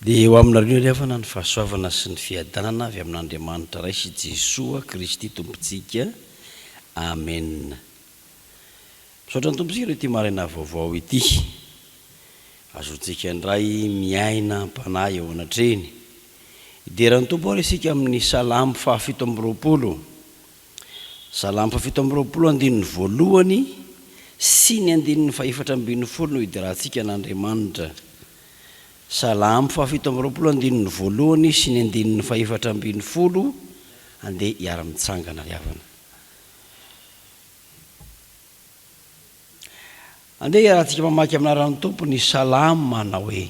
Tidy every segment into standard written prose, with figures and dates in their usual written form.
Dia ho aminareo ry havana ny fahasoavana sy ny fiadanana avy amin'Andriamanitra Ray sy Jesoa Kristy Tompontsika. Amen. Misaotra ny Tompo isika ireo ity maraina vaovao ity. Azontsika indray miaina am-panahy eo anatrehiny. Hidera ny Tompo ary isika amin'ny Salamo fahafito amby 20. Salamo fahafito amby 20 andininy voalohany sy ny andininy fahefatra ambin'ny folo no hiderantsika an'Andriamanitra. Salamo fahafito amby 20 andininy voalohany sy ny andininy fahefatra ambin'ny folo, andeha hiara-mitsangana ry havana. Andeha hiarahantsika mamaky amin'ny anaran'ny Tompo ny Salamo manao hoe,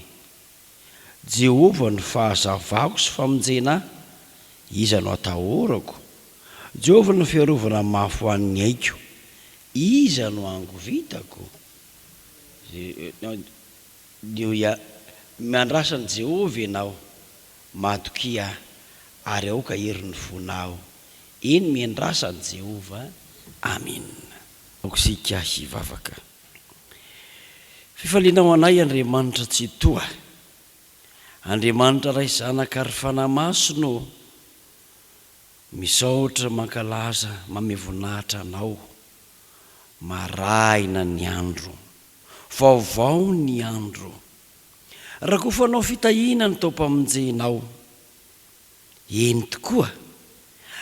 Jehovah no fahazavako sy famonjena ahy, iza no atahorako? Jehovah no fiarovana mafy ho an'ny aiko, iza no hangovitako? Miandrasa an'i Jehovah ianao, matokia ary aoka hery ny fonao. Eny miandrasa an'i Jehovah. Amena. Aoka isika hivavaka. Fifaliana ho anay Andriamanitra Tsitoha. Andriamanitra Ray Zanaka ary Fanahy Masina ô, misaotra mankalaza manome voninahitra Anao. Marahina ny andro. Vaovao ny andro. Rakofanao fitahiana ny taom-pamonjenao. Eny tokoa,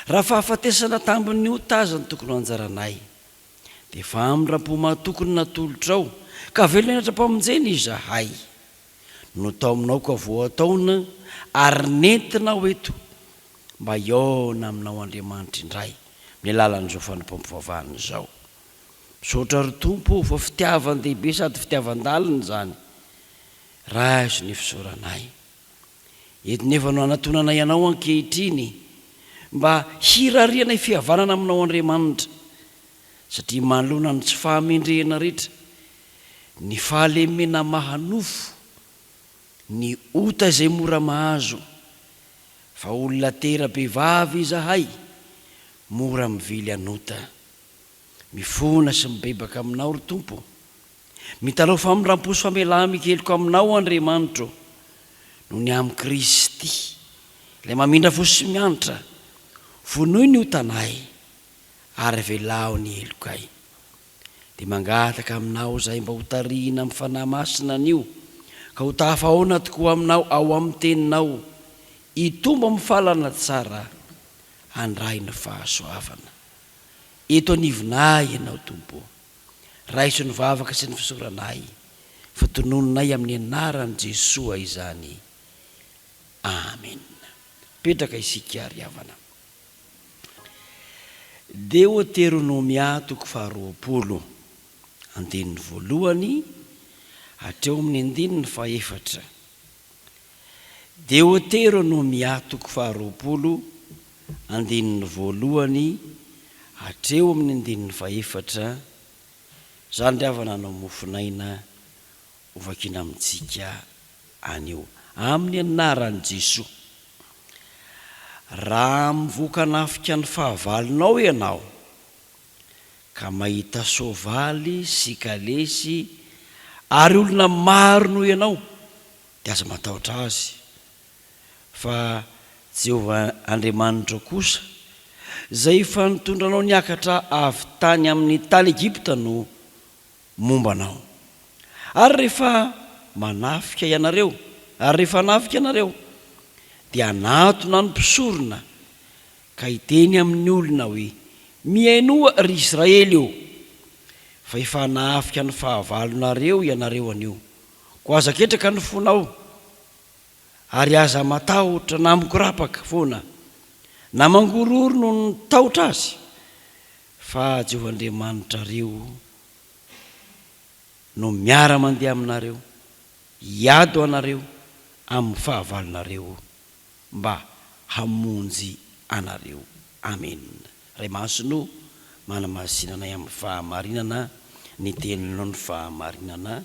raha fahafatesana tambin'ny ota aza no tokony ho anjaranay, dia famindram-po mahatoky no natolotrao, ka velona henatra-pamonjena izahay. Notaominao ka voataona ary nentinao eto mba hihaona aminao Andriamanitra indray amin'ny alalan'izao fanompoam-pivavahana izao. Misaotra ry Tompo ô fa fitiavan-dehibe sady fitiavan-dalina izany. Raiso ny fisaoranay. Eto nefa no anatonanay Anao ankehitriny mba hirarianay fihavanana Aminao Andriamanitra, satria manoloana ny tsy fahamendrehana rehetra, ny fahalemena maha nofo, ny ota izay mora mahazo, fa olona tera-behivavy izahay, mora mivily an'ota. Mifona sy mibebaka Aminao ry Tompo. Mitalaho famindram-po sy famelan-keloka Aminao Andriamanitro, noho ny amin'i Kristy, Ilay mamindra fo sy miantra, vonoy ny otanay, ary avelaho ny helokay. Dia mangataka Aminao izahay mba hotarihina amin'ny Fanahy Masina anio, ka ho tafahaona tokoa Aminao ao amin'ny Teninao, hitombo amin'ny fahalalana tsara, handray ny fahasoavana. Eto anivonay Ianao, Tompo ô. Raiso ny vavaka sy ny fisaoranay fa tononinay amin'ny anaran'i Jesoa izany. Amen. Mipetraka isika ry havana. Deoteronomia toko faharoapolo, andininy voalohany hatreo amin'ny andininy fahefatra. Deoteronomia toko faharoapolo, andininy voalohany hatreo amin'ny andininy fahefatra, Izany ry havana no mofon'aina hovakiana amintsika anio. Amin'ny anaran'i Jesoa. Raha mivoaka hanafika ny fahavalonao ianao, ka mahita soavaly sy kalesy ary olona maro noho ianao, dia aza matahotra azy, fa Jehovah Andriamanitrao kosa, izay efa nitondra anao niakatra avy tany amin'ny tany Egypta no momba anao. Ary rehefa manafika ianareo, ary rehefa hanafika ianareo, dia hanatona ny mpisorona ka hiteny amin'ny olona hoe, Mihainoa, ry Israely ô! Fa efa hanafika ny fahavalonareo ianareo anio. Koa aza ketraka ny fonao, ary aza matahotra na mikorapaka foana, na mangorohoro noho ny tahotra azy, fa Jehovah Andriamanitrareo no miara-mandeha aminareo, hiady ho anareo amin'ny fahavalonareo, mba hamonjy anareo. Amena. Ray Masina o, manamasina anay amin'ny fahamarinana, ny Teninao ny fahamarinana.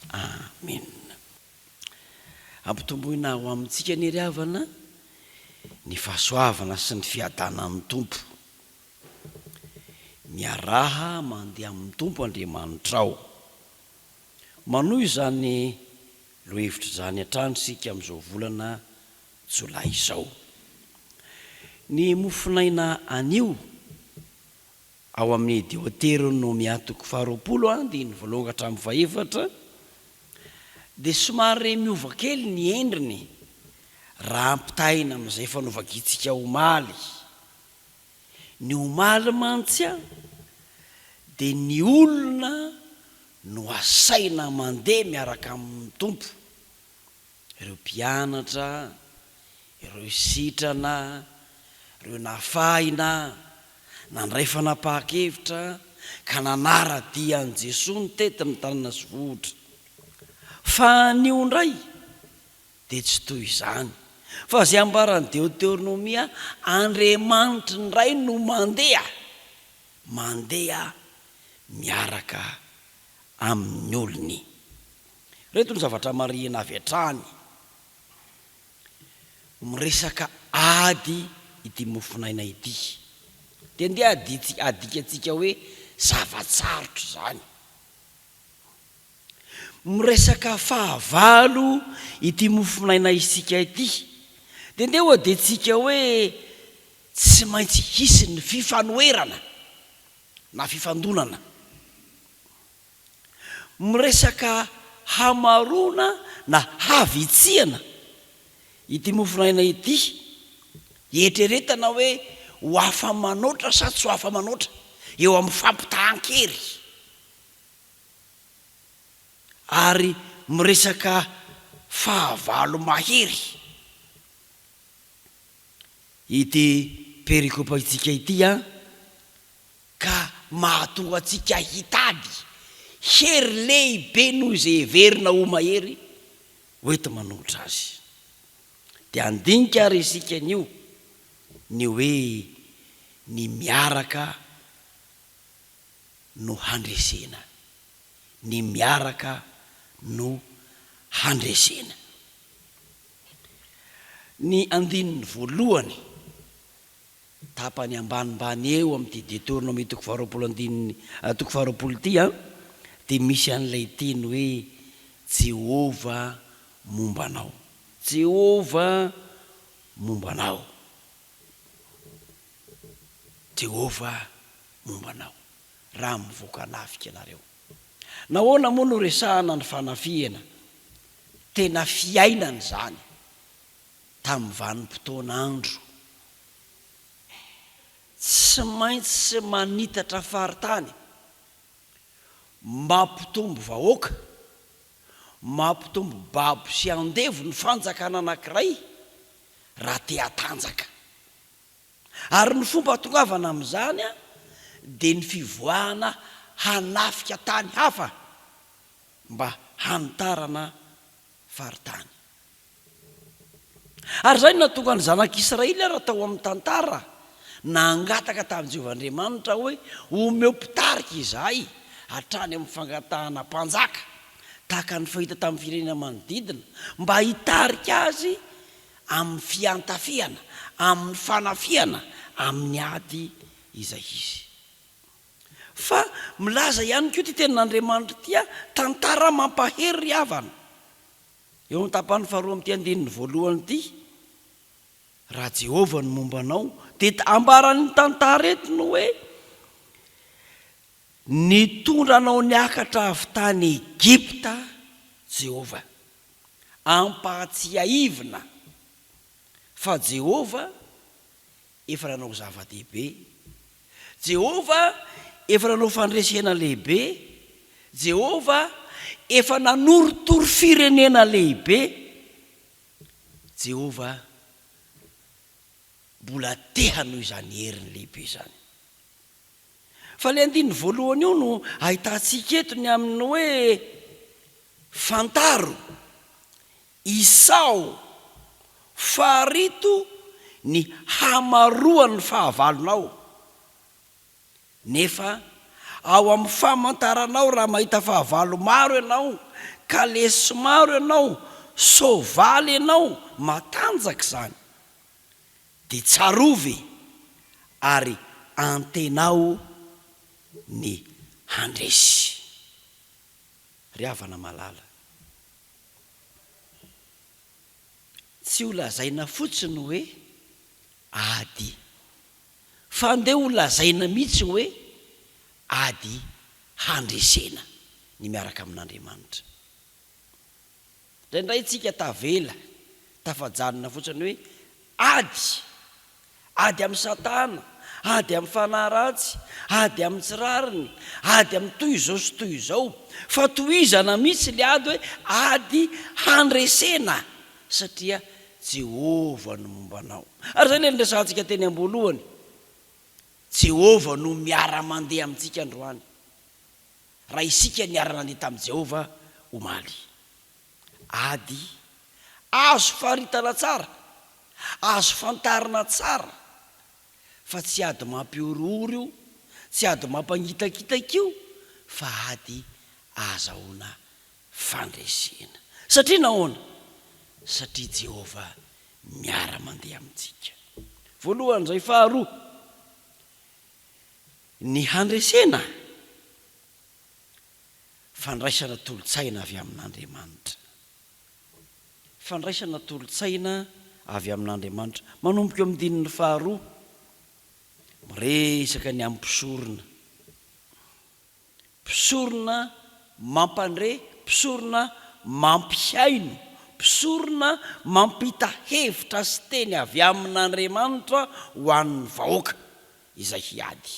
Amena. Ampitomboina ho amintsika anie ry havana ny fahasoavana sy ny fiadanan'ny Tompo. Miaraha mandeha amin'ny Tompo Andriamanitrao. Manohy izany. Lohevitr'izany hatrany isika amin'izao volana jolay izao. Ny mofonaina anio ao amin'ny Deoteronomia toko faharoapolo andininy voalohany ka hatramin'ny fahefatra dia somary miova kely ny endriny raha ampitahaina amin'izay efa novakintsika omaly. Ny omaly mantsy dia ny olona no asaina mandeha miaraka amin'ny Tompo, ireo mpianatra, ireo sitrana, ireo nafahina, nandray fanapahan-kevitra ka nanara-dia an'i Jesoa nitety ny tanana sy vohitra. Fa anio indray dia tsy toy izany, fa izay ambaran'ny Deoteronomia, Andriamanitra indray no mandeha, mandeha miaraka amin'ny olony. Ireto ny zavatra marihina avy hatrany. Miresaka ady ity mofonaina ity. Dia ndeha adikantsika hoe zava-tsarotra izany. Miresaka fahavalo ity mofonaina isika ity. Dia ndeha ho adiantsika hoe tsy maintsy hisy ny fifanoherana na fifandonana. Miresaka hamaroana na havitsiana ity mofonaina ity. Eritreretana hoe ho afa-manoatra sa tsy ho afa-manoatra eo amin'ny fampitahan-kery. Ary miresaka fahavalo mahery ity perikopantsika ity an, ka mahatonga antsika hitady hery lehibe noho izay heverina ho mahery hoenti-manohitra azy. Dia handinika ary isika anio ny hoe ny miaraka no handresena, ny miaraka no handresena. Ny andininy voalohany, tapany ambanimbany eo amin'ity Deoteronomia toko faharoapolo andininy toko faharoapolo ity an, dia misy an'ilay teny hoe Jehovah momba anao. Jehovah momba anao. Jehovah momba anao, raha mivoaka hanafika ianareo. Nahoana moa no resahana ny fanafihana? Tena fiainana izany tamin'ny vanim-potoan'andro. Tsy maintsy manitatra faritany, mampitombo vahoaka, mampitombo babo sy andevo ny fanjakana anankiray raha te hatanjaka. Ary ny fomba hahatongavana amin'izany dia ny fivoahana hanafika tany hafa mba hanitarana faritany. Ary izay no nahatonga ny zanak'Israely ara tao amin'ny tantara nangataka tamin'i Jehovah Andriamanitra hoe, Omeo mpitarika izahay hatrany amin'ny fangatahana mpanjaka, tahaka ny fahita tamin'ny firenena manodidina, mba hitarika azy amin'ny fiantafihana, amin'ny fanafihana, amin'ny ady izay hisy. Fa milaza ihany koa ity tenin'Andriamanitra ity a, tantara mampahery ry havana. Eo amin'ny tapany faharoa amin'ity andininy voalohany ity, raha Jehovah no momba anao, dia ambaran'ny tantara eto ny hoe, nitondra anao niakatra avy tany Egypta Jehovah. Ampahatsiahivina fa Jehovah efa nanao zava-dehibe. Jehovah efa nanao fandresena lehibe. Jehovah efa nanorotoro firenena lehibe. Jehovah mbola te hanohy izany heriny lehibe izany. Fa ilay andininy voalohany io no ahitantsika eto ny amin'ny hoe fantaro, isao, farito ny hamaroan'ny fahavalonao. Nefa ao amin'ny famantaranao raha mahita fahavalo maro ianao, kalesy maro ianao, soavaly ianao, matanjaka izany. Dia tsarovy ary antenao ny handresy. Ry havana malala. Tsy ho lazaina fotsiny hoe ady, fa andeha ho lazaina mihitsy hoe ady handresena ny miaraka amin'Andriamanitra. Indraindray tsika tavela, tafajanona fotsiny hoe ady, ady amin'i Satana, ady amin'ny fanahy ratsy, ady amin'ny tsy rariny, ady amin'ny toy izao sy toy izao. Fa tohizana mihitsy ilay ady hoe ady handresena satria Jehovah no momba anao. Ary izay ilay niresahantsika teny am-boalohany. Jehovah no miara-mandeha amintsika androany. Raha isika niara-nandeha tamin'i Jehovah omaly. Ady azo faritana tsara, azo fantarina tsara fa tsy ady mampihorohoro io, tsy ady mampangitakitaka io fa ady ahazahoana fandresena. Satria nahoana? Satria Jehovah miara-mandeha amintsika. Voalohany izay. Faharoa, Ny handresena? Fandraisana tolo-tsaina avy amin'Andriamanitra. Fandraisana tolo-tsaina avy amin'Andriamanitra. Manomboka eo amin'ny andininy faharoa, miresaka ny amin'ny mpisorona. Mpisorona mampandre, mpisorona mampihaino, mpisorona mampita hevitra sy teny avy amin'Andriamanitra ho an'ny vahoaka izay hiady.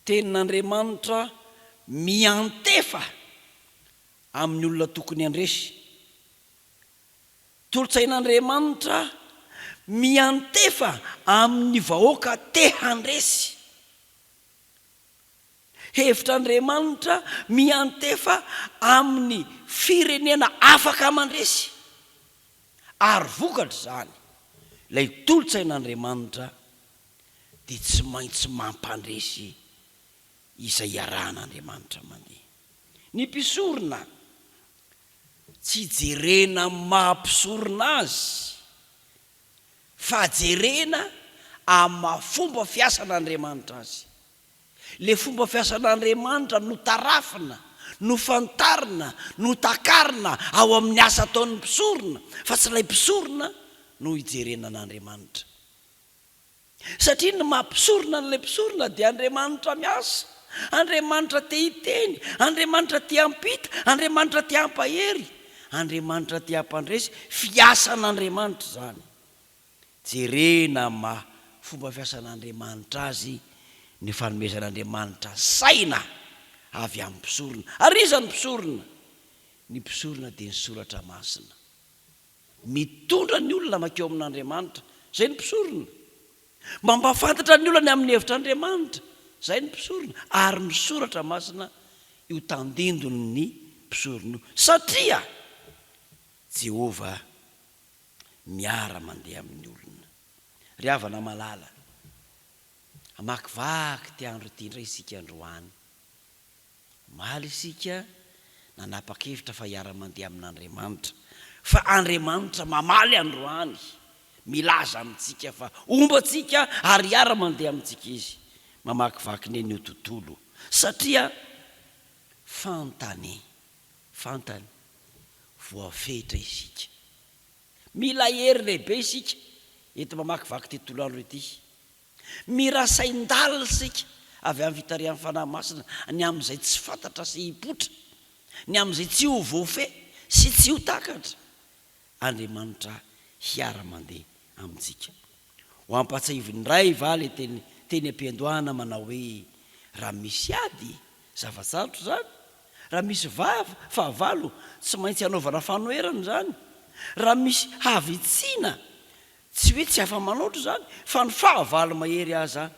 Tenin'Andriamanitra miantefa amin'ny olona tokony handresy. Tolo-tsain'Andriamanitra miantefa amin'ny vahoaka te handresy. Hevitr'Andriamanitra miantefa amin'ny firenena afaka mandresy. Ary vokatr'izany, ilay tolo-tsain'Andriamanitra dia tsy maintsy mampandresy izay iarahan'Andriamanitra mandeha. Ny mpisorona tsy jerena amin'ny maha mpisorona azy fa jerena amin'ny maha fomba fiasan'Andriamanitra azy. Ilay fomba fiasan'Andriamanitra no tarafina, no fantarina, no takarina ao amin'ny asa ataon'ny mpisorona fa tsy ilay mpisorona no ijerena an'Andriamanitra. Satria ny maha mpisorona an'ilay mpisorona dia Andriamanitra miasa, Andriamanitra te hiteny, Andriamanitra te hampita, Andriamanitra te hampahery, Andriamanitra te hampandresy, fiasan'Andriamanitra izany. Jerena maha fomba fiasan'Andriamanitra azy ny fanomezan'Andriamanitra saina avy amin'ny mpisorona. Ary iza ny mpisorona? Ny mpisorona dia ny Soratra Masina. Mitondra ny olona mankeo amin'Andriamanitra. Izay ny mpisorona. Mampahafantatra ny olona ny amin'ny hevitr'Andriamanitra. Izay ny mpisorona. Ary ny Soratra Masina io tandindon'ny mpisorona io. Satria Jehovah miara-mandeha amin'ny olona. Ry havana malala, hamakivaky ity andro ity indray isika androany. Omaly isika nanapa-kevitra fa hiara-mandeha amin'Andriamanitra, fa Andriamanitra mamaly androany, milaza amintsika fa homba antsika ary hiara-mandeha amintsika Izy, mamakivaky ny an'io tontolo, satria fantany, fantany, voafetra isika. Mila hery lehibe isika enti-mamakivaky ity tontolo andro ity. Mira sain-dalina isika avy amin'ny fitarihan'ny Fanahy Masina ny amin'izay tsy fantatra sy hipoitra, ny amin'izay tsy ho voafehy sy tsy ho takatra. Andriamanitra hiara-mandeha amintsika. Ho ampahatsiahivin'ny Ray va ilay teny teny am-piandohana manao hoe, Raha misy ady, zava-tsarotra izany. Raha misy vava, fahavalo, tsy maintsy hanaovana fanoherana izany. Raha misy havitsiana, Tsy hoe tsy afa-manoatra izany, fa ny fahavalo mahery aza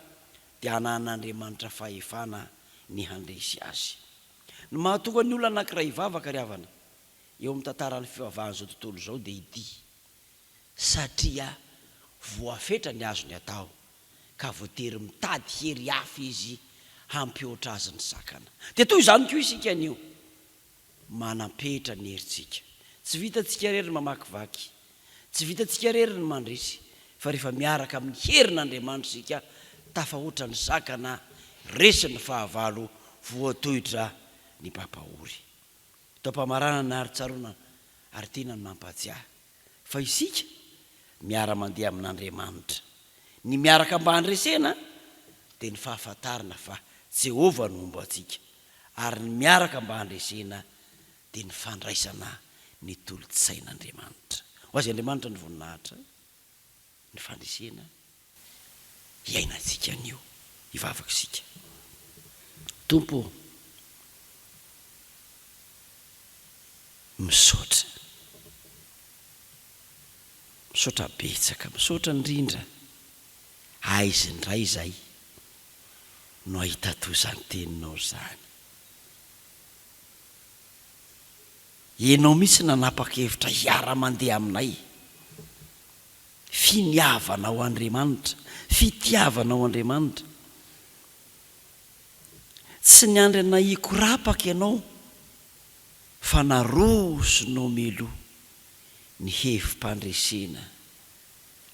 dia ananan'Andriamanitra fahefana ny handresy azy. Ny mahatonga ny olona anankiray hivavaka, ry havana, eo amin'ny tantaran'ny fivavahan'izao tontolo izao dia ity, satria voafetra ny azony atao, ka voatery mitady hery hafa izy hampihoatra azy ny sakana. Dia toy izany koa isika anio. Manam-petra ny herintsika. Tsy vitantsika irery ny mamakivaky. Tsy vitantsika irery ny mandresy. Fa rehefa miaraka amin'ny herin'Andriamanitra isika, tafahoatra ny sakana, resy ny fahavalo, voatohitra ny mpampahory. Eto am-pamaranana ary tsaroana Ary tiana ny mampahatsiahy fa isika miara-mandeha amin'Andriamanitra. Ny miaraka mba handresena dia ny fahafantarana fa Jehovah no homba antsika, ary ny miaraka mba handresena dia ny fandraisana ny tolo-tsain'Andriamanitra. Ho Azy Andriamanitra ny voninahitra, ny fandresena iainantsika anio. Hivavaka isika. Tompo ô, misaotra. Misaotra betsaka, misaotra indrindra. Aiza indray izay no hahita toy izany teninao izany. Ianao mihitsy nanapa-kevitra hiara-mandeha aminay. Finiavanao Andriamanitra, fitiavanao Andriamanitra. Tsy niandry anay hikorapaka ianao fa narosonao mialoha ny hevi-pandresena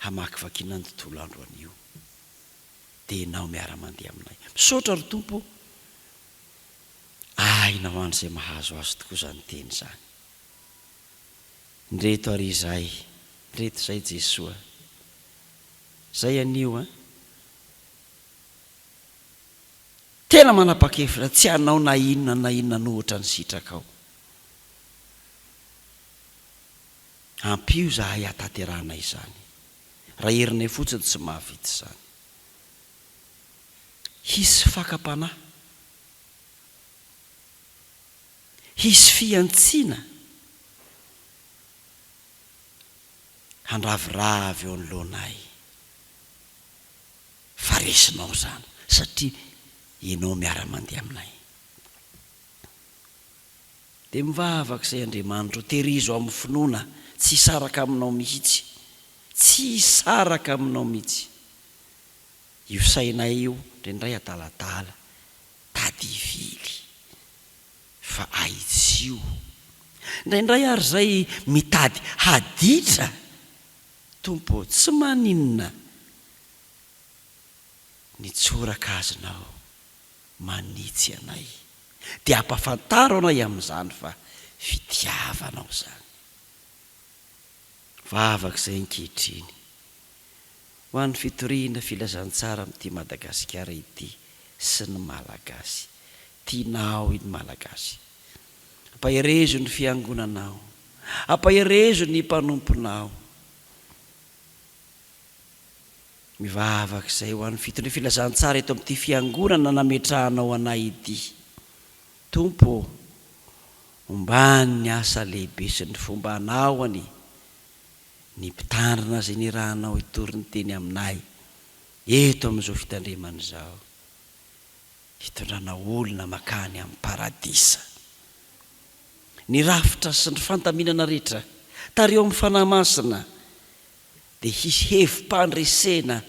hamakivakiana ny tontolo andro anio. Dia ianao miara-mandeha aminay. Misaotra ry Tompo ô. Aina ho an'izay mahazo azy tokoa izany teny izany. Ndreto ary izay, ndreto izay Jesoa. Zay anio an. Tena manapa-kevitra tsy hanao na inona na inona an'ohatra ny sitrakao. Ampio izahay hahatanterahana izany. Raha herinay fotsiny tsy mahavita izany. Hisy fakam-panahy. Hisy fihantsiana handraviravy eo anoloanay fa resinao izany satria Ianao miara-mandeha aminay. Dia mivavaka izay Andriamanitro, tehirizo amin'ny finoana, tsy hisaraka aminao mihitsy, tsy hisaraka aminao mihitsy. Io sainay io indraindray adaladala, tady hivily. Fa ahitsio. Indraindray ary izay mitady haditra, Tompo ô, tsy maninona ny tsoraka azonao manitsy anay, dia ampafantaro anay amin'izany fa fitiavanao izany. Vavaka izay ankehitriny ho an'ny fitoriana filazantsara amin'ity Madagasikara ity sy ny Malagasy. Tianao iny Malagasy. Ampaherezo ny fiangonanao. Ampaherezo ny mpanomponao. Mivavaka izay ho an'ny fitoriana filazantsara eto amin'ity fiangonana nametrahanao anay ity. Tompo ô, ombany ny asa lehibe sy ny fombanao anie ny mpitandrina izay nirahanao hitory ny teny aminay eto amin'izao fitandremana izao. Hitondrana olona makany amin'ny paradisa. Ny rafitra sy ny fandaminana rehetra tariho amin'ny Fanahy Masina dia hisy hevi-pandresena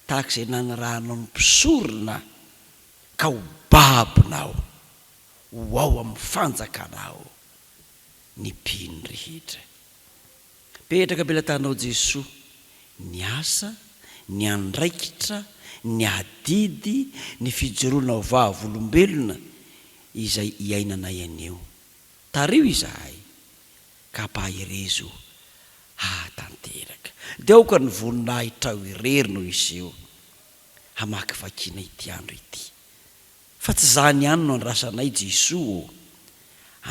tahaka izay nanirahanao ny mpisorona ka ho babonao ho ao amin'ny fanjakanao ny mpino rehetra. Petraka am-pelatanao Jesoa ny asa, ny andraikitra, ny adidy, ny fijoroana ho vavolombelona izay iainanay anio. Tariho izahay ka ampaherezo hahatanteraka. Dia aoka ny voninahitrao irery no hiseho hamakivakiana ity andro ity. Fa tsy izany ihany no andrasanay Jesoa ô,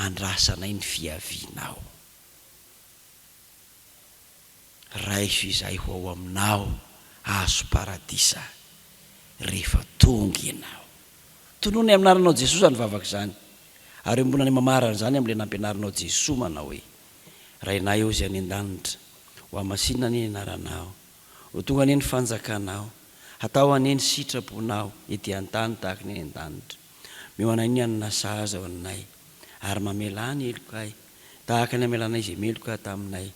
andrasanay ny fiavianao. Raiso izahay ho ao aminao hahazo paradisa rehefa tonga ianao. Tonony amin'ny anaranao Jesoa izany vavaka izany ary iombonanay mamarana izany amin'ilay nampianarinao Jesoa manao hoe, Rainay ô izay any an-danitra, ho hamasinina anie ny anaranao, ho tonga anie ny fanjakanao, hatao anie ny sitraponao ety an-tany tahaka ny any an-danitra. Omeo anay ny hanina sahaza ho anay ary mamelà ny helokay Tahaka ny amelanay izay meloka taminay.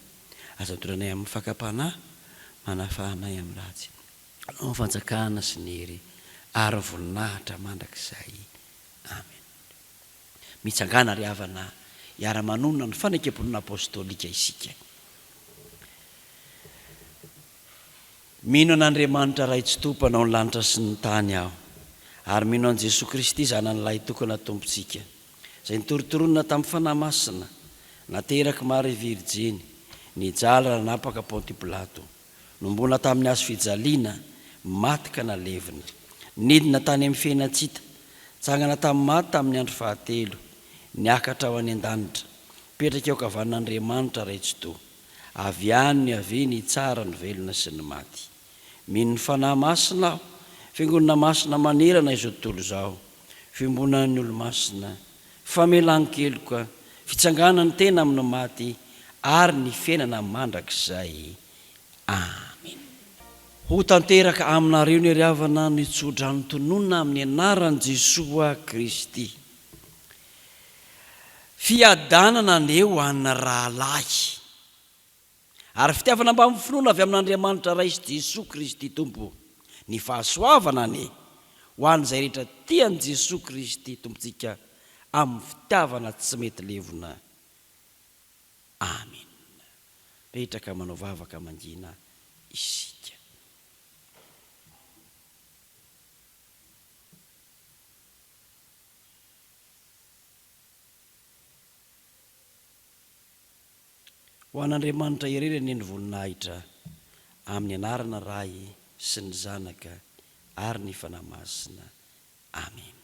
Aza mitondra anay amin'ny fakam-panahy, manafaha anay amin'ny ratsy. Anao ny fanjakana sy ny hery ary ny voninahitra mandrakizay. Amen. Mitsangàna ry havana, hiara-manonona ny fanekem-pinoana apostolika isika. Mino an'Andriamanitra Ray Tsitoha Mpanao ny lanitra sy ny tany aho, ary mino an'i Jesoa Kristy Zanany Lahitokana Tompontsika, izay nitorontoronina tamin'ny Fanahy Masina, Naterak'i Maria Virjiny, nijaly raha nanapaka Pontio Pilato, Nombona tamin'ny hazo fijaliana, maty ka nalevina. Nidina tany amin'ny fiainan-tsita, tsangana tamin'ny maty tamin'ny andro fahatelo, niakatra ho any an-danitra, mipetraka eo ankavanan'Andriamanitra Ray Tsitoha. Avy any no hiaviany hitsara ny velona sy ny maty. Mino ny Fanahy Masina aho, Fiangonana masina manerana izao tontolo izao, fiombonan'ny olomasina, famelan-keloka, fitsanganan'ny tena amin'ny maty ary ny fiainana mandrakizay. Amena. Ho tanteraka aminareo ny ry havana ny tsodrano tononina amin'ny anaran'i Jesoa Kristy. Fiadanana anie ho an'ny rahalahy. Ary fitiavana mbamin'ny finoana avy amin'Andriamanitra Ray sy Jesoa Kristy Tompo. Ny fahasoavana anie ho an'izay rehetra tia an'i Jesoa Kristy Tompontsika amin'ny fitiavana tsy mety levona. Amena. Mipetraka manao vavaka mangina isika. Ho an'Andriamanitra irery anie ny voninahitra, amin'ny anarana Ray sy ny Zanaka ary ny Fanahy Masina. Amena.